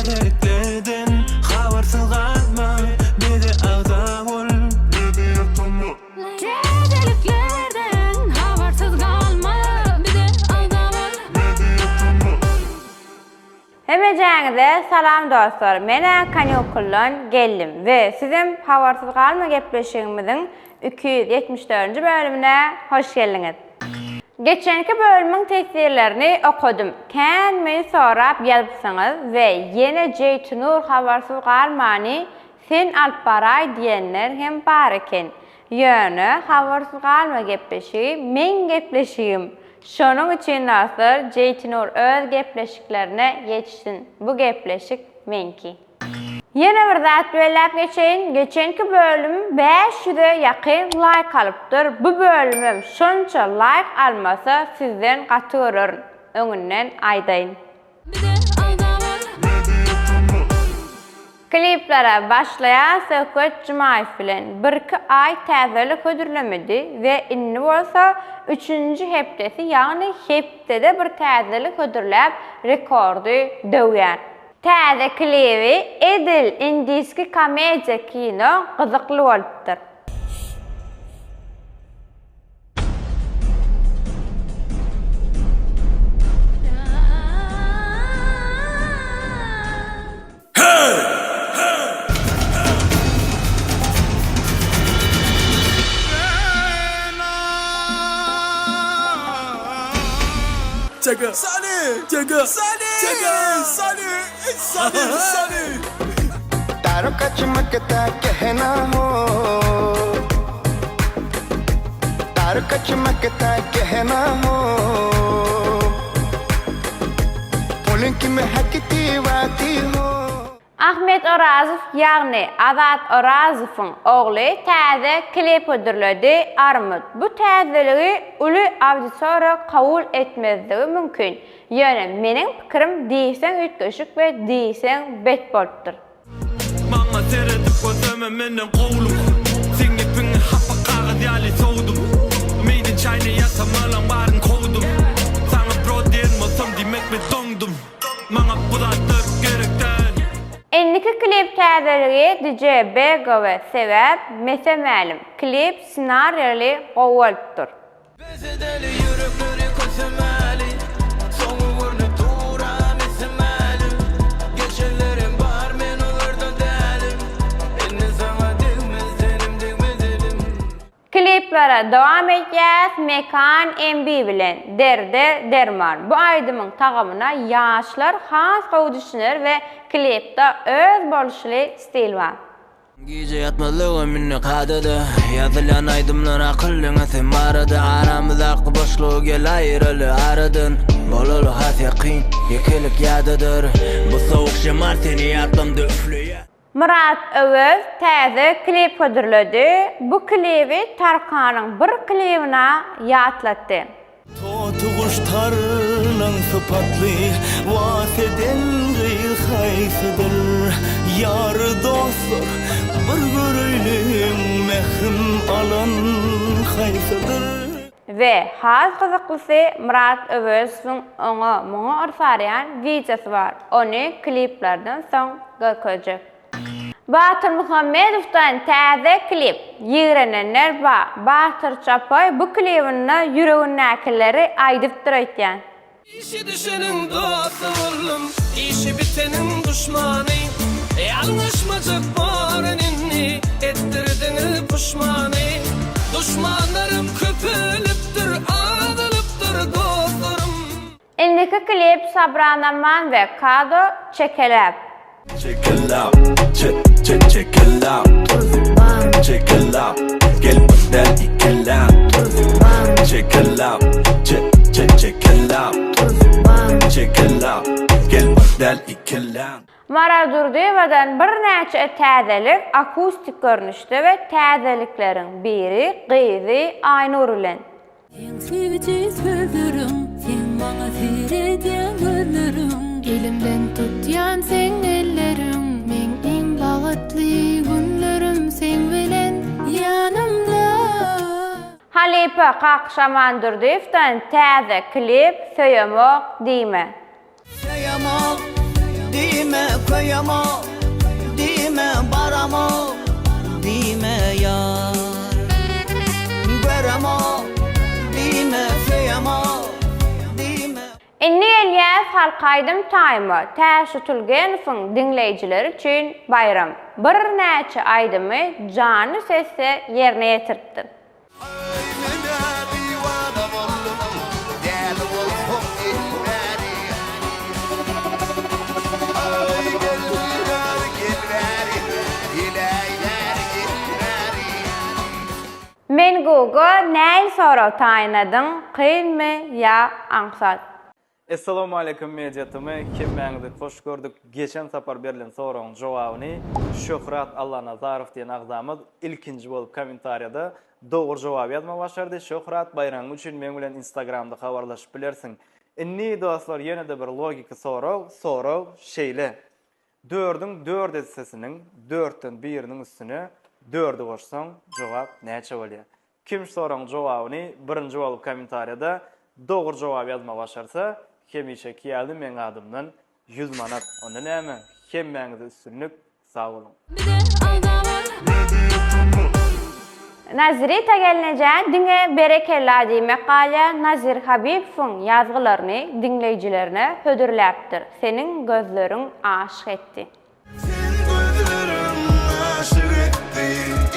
Täzeliklerden habarsyz galma bize agza bol. Täzeliklerden habarsyz galma bize agza bol. Hemejäňize salam dostlar menä kanikuldan geldim we sizem habarsyz galma gepleşigimiziň 274-nji bölümine hoş geldiňiz. Geçenki bölümiň teswirlerini okadym. Kän meni sorap ýazypsyňyz we ýene Jeýtynur habarsyz galmany sen alyp baraý diýenler hem bar eken. Ýöne habarsyz galma gepleşigi meň gepleşigim. Şonuň üçin dostlar Jeýtynur öz gepleşiklerine ýetişsin. Bu gepleşik meňki. Ýene bir zat belläp geçeýin, geçenki bölüm 500-e ýakyn laýk alypdyr, bu bölümem şonça laýk almasa sizden gaty görerin, öňünden aýdaýyn. Kliplere başlaýan Söhbet Jumaýew bilen birki aý täzelik hödürlemedi we indi bolsa üçünji hepdesi ýagny hepdede bir täzelik hödürläp rekordy döwýär. Täze klibi edil indiski komediýa kino gyzykly bolupdyr. Ahmet Orazow ýagny Azat Orazowyň ogly täze klip hödürledi Armyt bu täzeligi uly auditoriýa kabul etmezligi mümkin. Ýöne meniň pikirim diýseň üýtgeşik we diýseň bet bolupdyr. Maňa seredip gözleme menden gowluk Seň gepiňi hapa kagyz ýaly sowdum Meýdan çaýna ýasamalaň baryn kowdum Saňa bro diýen bolsam diýmek men doňdum Maňa bu zatlar gerek däl. Indiki klip täzeligi DJ Bego we Sebäp mese mälim. Klip ssenariýaly gowy bolupdyr. Bes edeli ýürekleri kösemäli Soňy görnüp duram ese-mälim Geçenlerim bar men olardan dälim Indi saňa degmez tenim degmez elim. Kliplere dowam edýäs Mekan MB bilen Derde derman bu aýdymyň tagamyna ýaşlar has gowy düşüner we klipda öz boluşly stil bar. Gije ýatmazlygym indi kadada Ýazylýan aýdymlar akyl diňe sen barada Aramyzdaky boşlugy gel aýyraly aradan Bolaly has ýakyn, ýekelik ýadadyr Bu sowuk şemal seni ýatlamda üfleýär. Myrat Öwez täze klip hödürledi. Bu klibi Tarkanyň bir klibina ýatlatdy. Toty guş tarlaň sypatly, Was eden gyz haýsydyr? Ýar dostlar, bir göreýliň, Mährim alan haýsydyr? We has gyzyklysy Myrat Öwezowyň oňa muňa yrsarýan wideosy bar, ony kliplerden soň görkezjek. Batyr Muhammedowdan täze klip, Ýigrenenler ba, Batyr Çapaý bu klibinde ýüregindäkileri aýdypdyr öýtýän. Işi düşeniň dosty boldum, işi biteniň duşmany. Ýalňyşmajak borun indi, etdirdiňiz puşmany. Duşmanlarym köpelipdir, azalypdyr dostlarym. Indiki klip Sabranaman we Kado Çekeläp. Çekeläp, çe çe çekeläp, çekeläp, gel bir del ikelän. Çekeläp, çe çe çekeläp, çekeläp, gel bir del ikelän. Maral Durdyýewadan birnäçe täzelik akustik görnüşde we täzelikleriň biri gyzy Aýnur bilen. Seň süýji sözleriň, seň maňa seredýän gözleriň. Elimden tutýan seň elleriň, meň iň bagtly günlerim seň bilen ýanymda. Halypa Kakyş Amandurdyýewden täze klip Söýemok diýme. Söýemok diýme. Köýemok diýme baramok diýme ýar Göremok diýme söýemok diýme. Indi gelýäs halk aýdym taýma Täşli Tulgenowyň diňleýjileri üçin baýram. Birnäçe aýdymy janly sesde ýerine ýetiripdir. Aý menä diwana boldum Däli bolsam elbäri Aý gel bäri gel bäri Geläý bäri gel bäri. Menguga näil sorag taýynladyň kynmy ýa aňsat? Essalawmaleýkum Media TM hemmäňizi hoş gördük geçen sapar berlen soragyň jogabyny Şöhrat Allanazarow diýen agzamyz ilkinji bolup kommentariýada dogry jogaby ýazmagy başardy Şöhrat baýragyň üçin meň bilen instagramda habarlaşyp bilersiň Indi dostlar ýenede bir logiki sorag sorag şeýle Dördüň dört essesiniň dörtden biriniň üstüne dördi goşsaň jogap näçe bolýar? Kim şu soragyň jogabyny birinji bolup kommentariýada dogry jogaby ýazmagy başarsa, hemişeki ýaly meň adymdan 100 manat. Onda näme, hemmäňize üstünlik, sag boluň! Nazirita gelnejä diňe berekella diýmek galýar Nazir Habibowyň ýazgylaryny diňleýjilerine hödürläpdir Seniň gözleriň aşyk etdi. Seň gözleriň aşyk etdi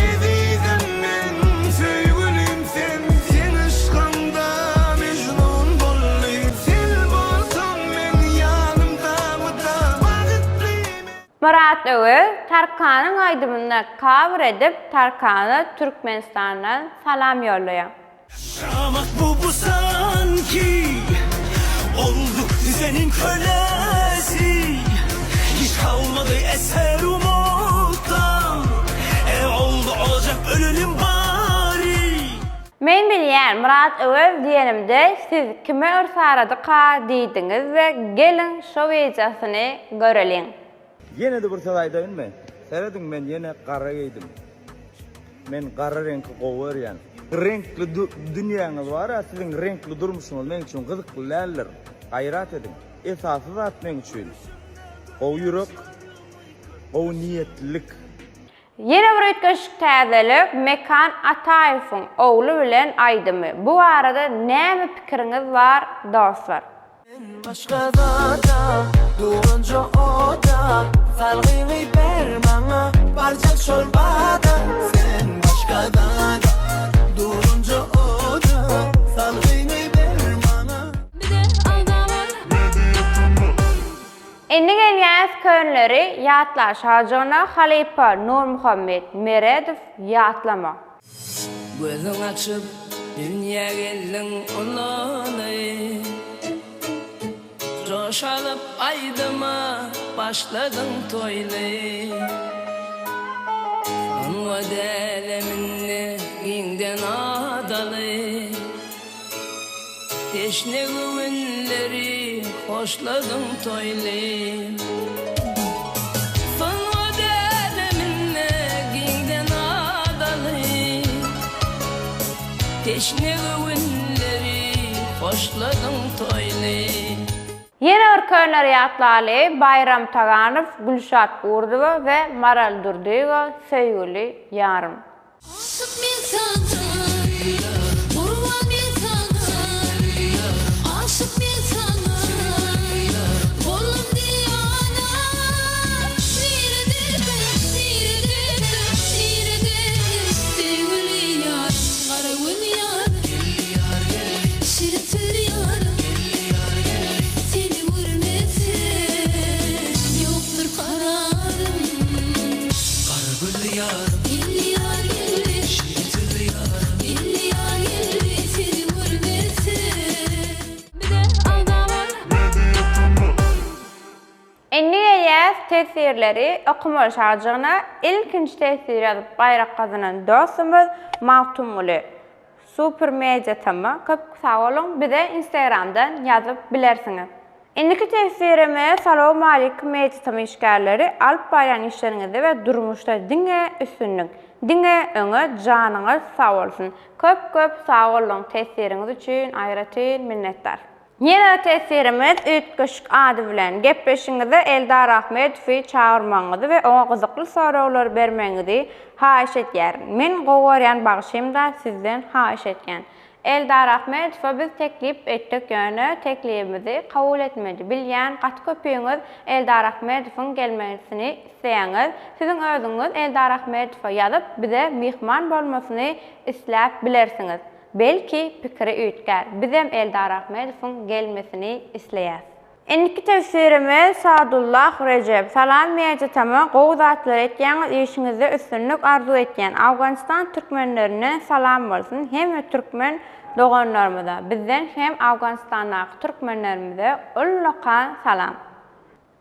Ezizim men söýgülim sen Seň yşkyňda Mejnun boldy Sen bolsaň meň ýanymda mydam Bagtly men. Myrat Öwez Tarkanyň aýdymyny cover edip Tarkana Türkmenistandan salam ýollaýan. Yaşamak bu bu sanki Olduk düzenin kölesi Hiç kalmadı eser umuttan E oldu olacak ölelim bari. Men bilýän Myrat Öwez diýenimde siz kime yrsaradyka diýdiňiz we geliň şo wideosyny göreliň. Ýene-de bir söz aýdaýynmy? Serediň men ýene gara geýdim. Men gara reňki gowy görýän. Reňkli dünýäňiz bar-a siziň reňkli durmuşyňyz meň üçin gyzykly däldir. Gaýrat ediň. Esasy zat meň üçin gowy ýürek, gowy niýetlilik. Ýene bir üýtgeşik täzelik Mekan Ataýewiň ogly bilen aýdymy. Bu barada näme pikiriňiz bar dostlar? Sen başga zada, duranja oda, Salgyňy ber maňa, barjak şol bada. Sen başga zada, duranja oda, Salgyňy ber maňa. Indi gelýäs könleri ýatlaşajygyna halypa Nurmuhammet Meredow ýatlama. Gözüň açyp dünýä geldiň ulaly Joş alyp aýdyma başladyň toýly Sungat äleminde giňden adaly Teşne göwünleri hoşladyň toýly. Sungat äleminde giňden adaly. Teşne göwünleri hoşladyň toýly. Ýene bir köneleri ýatlaly, Baýram Taganow, Gülşat Gurdowa we Maral Durdyýewa Söýgüli ýarym. Aşyk men saňa, gurban men saňa, Aşyk men saňa, boldum diwana. Niredesin, niredesin, niredesin, Söýgüli ýarym, gara göz ýarym, Şirin söz ýarym, Seni görmesem ýokdur kararym. Gara gözli ýarym. Geldi ýar geldi. Şirin sözli ýarym. Geldi ýar geldi seni görmesem. Bize agza Indi gelýäs teswirleri okamaly şajygyna ilkinji teswir ýazyp baýrak gazanan dostumyz Magtymguly Super Media TM köp sag boluň bize instagramdan ýazyp bilersiňiz. Indiki teswirimiz Salowmalikim Media TM işgärleri alyp barýan işleriňizde we durmuşda diňe üstünlik diňe öňe janyňyz sag bolsun köp köp sag boluň teswiriňiz üçin aýratyn minnetdar. Ýene bir teswirimiz üýtgeşik ady bilen. Gepleşigiňize Eldar Ahmedowy çagyrmagyňyzy we oňa gyzykly soraglary bermegiňizi haýyş edýärin. Men gowy görýän bagşym-da sizden haýyş edýän. Eldar Ahmedowa biz teklip etdik ýöne teklibimizi kabul etmedi. Bilýän gaty köpüňiz Eldar Ahmedowyň gelmesini isleýäňiz. Siziň özüňiz Eldar Ahmedowa ýazyp bize myhman bolmasyny isläp bilersiňiz. Belki pikiri üýtgär. Bizem Eldar Ahmedowyň gelmesini isleýäs. Indiki tefsirimiz Sadullah Rejep. Salam Media Tama gowy zatlar etýäňiz işiňizde üstünlik arzuw etýän. Awganystan türkmenlerinden salam bolsun hemme türkmen doganlarymyza. Bizden hem Awganystandaky türkmenlerimize ullakan salam.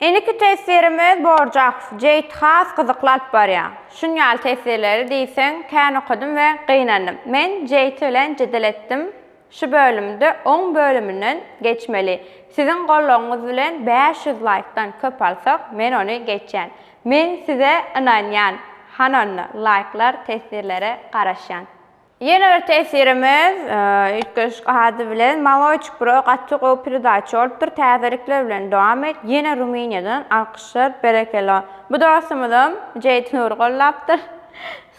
Indiki teswirimiz Borjakow. Jeýt has gyzykly alyp barýar. Şun ýaly teswirleri diýseň kän okadym we gynandym. Men Jeýt bilen jedel etdim. Şu bölümde oň bölüminden geçmeli. Siziň goldawyňyz bilen 500 laýkdan köp alsak men ony geçýän. Men size ynanýan. Hany onda laýklar teswirlere garaşýan. Ýene bir tesirimiz üýtgeşik ady bilen Maloýçik bro gaty gowy peredaça bolupdyr täzelikler bilen dowam et ýene Rumyniýadan alkyşlar berekella bu dostumyzam Jeýtnury gollapdyr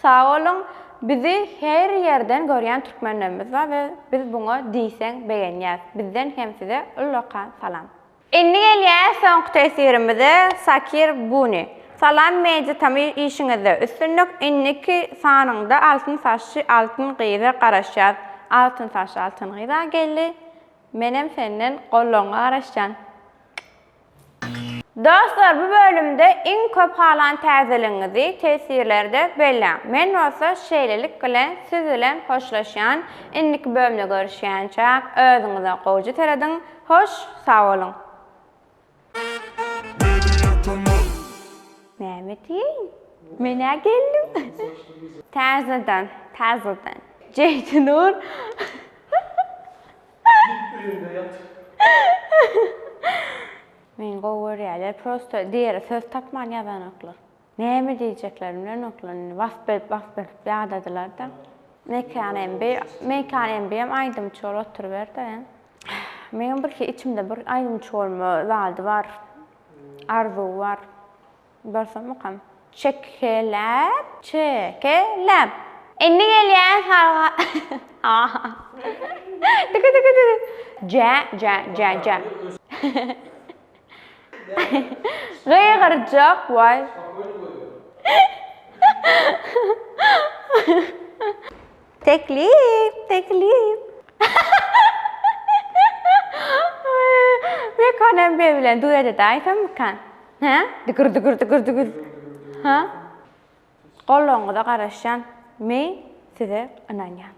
sag boluň bizi her ýerden görýän türkmenlerimiz bar we biz buňa diýseň begenýäs bizden hem size ullakan salam. Indi gelýäs soňky teswirimize Sakir Buni. Salam Media Tamy işiňizde üstünlik indiki sanyňda altyn saçly altyn gyza garaşýas altyn saçly altyn gyza geldi menem senden goldawyňa garaşýan. Dostlar bu bölümde iň köp halan täzeligiňizi teswirlerde belläň. Men bolsa şeýlelik bilen siz bilen hoşlaşýan indiki bölümde görüşýänçäk özüňize gowja serediň Hoş sag boluň. Näme diýeýin? Men-ä geldim. Täzeden, täzeden. Jeýtinur. Meni gowy görýärler, prosto diýere söz tapman ýazanoklar. Näme diýjeklerini bilenoklar indi wasp edip wasp edip ýadadylarda. Mekan MB Mekan MB hem aýdymçy bolup oturyberdi. Meňem birki içimde bir aýdymçy bolma zady bar. Arzuwy bar. Bolsammykam? Çekeläp, çekeläp. Indi gelýän salga. Tiki tiki tiki. Jä jä jä jä. Gygyrjak waý. Teklip, teklip. Mekan MB bilen duet edäýsemmikan? Hä? Digir digir digir digir. Hä? Goldawyňyza garaşýan. Men size ynanýan.